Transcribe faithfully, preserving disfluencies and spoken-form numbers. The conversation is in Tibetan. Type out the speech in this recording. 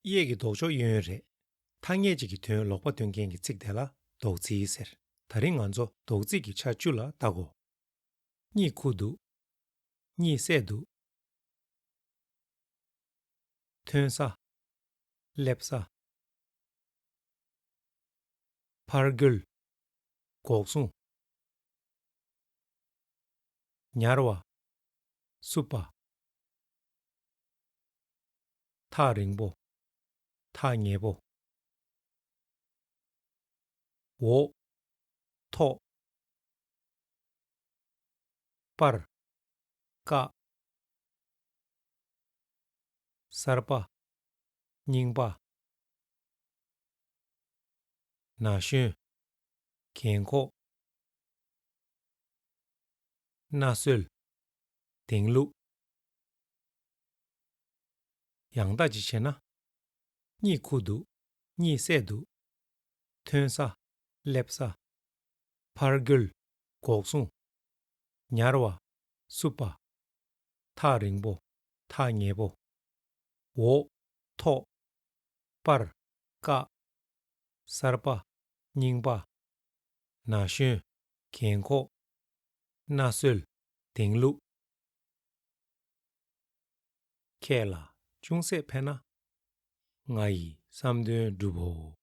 གཡས་ཀྱི་ལྡོག་ཕྱོགས་གཡས་གཡོན་རེད། ཐ་སྙད་ཅིག་གི་དོན་ལོག་པ་སྟོན་མཁན་གྱི་ཚིག་དེ་ལ་ལྡོག་ཚིག་ཟེར། ད་རིང་ང་ཚོ་ལྡོག་ཚིག་གི་ཆ་བཅུ་ལ་ལྟ་གོ། གཉིད་ཁུག་འདུག་གཉིད་སད་འདུག་ཐོན་ས། སླེབས་ས། ཕར་རྒོལ། འགོག་སྲུང་། ཉར་བ། བསུབ་པ། ཐག་རིང་པོ། ཐག་ཉེ་པོ། འོག་ཐོག་པར། བཀག་གསར་པ། རྙིང་པ། ན་གཞོན། རྒན་འཁོགས། མནའ་ཟོས། དེང་ལུགས། ཡང་ལྟ་ཅིག་བྱས་ན། གཉིད་ཁུག་འདུག་གཉིད་སད་འདུག་ཐོན་ས། སླེབས་ས། ཕར་རྒོལ། འགོག་སྲུང་། ཉར་བ། བསུབ་པ། ཐག་རིང་པོ། ཐག་ཉེ་པོ། འོག་ཐོག་པར། བཀག་གསར་པ། རྙིང་པ། ན་གཞོན། རྒན་འཁོགས། མནའ་ཟོས། དེང་ལུགས། ཁྱེད་ལ་ཅུང་ཟད་ཕན་ན། ང་ཡི་བསམ་དོན་འགྲུབ་བོ།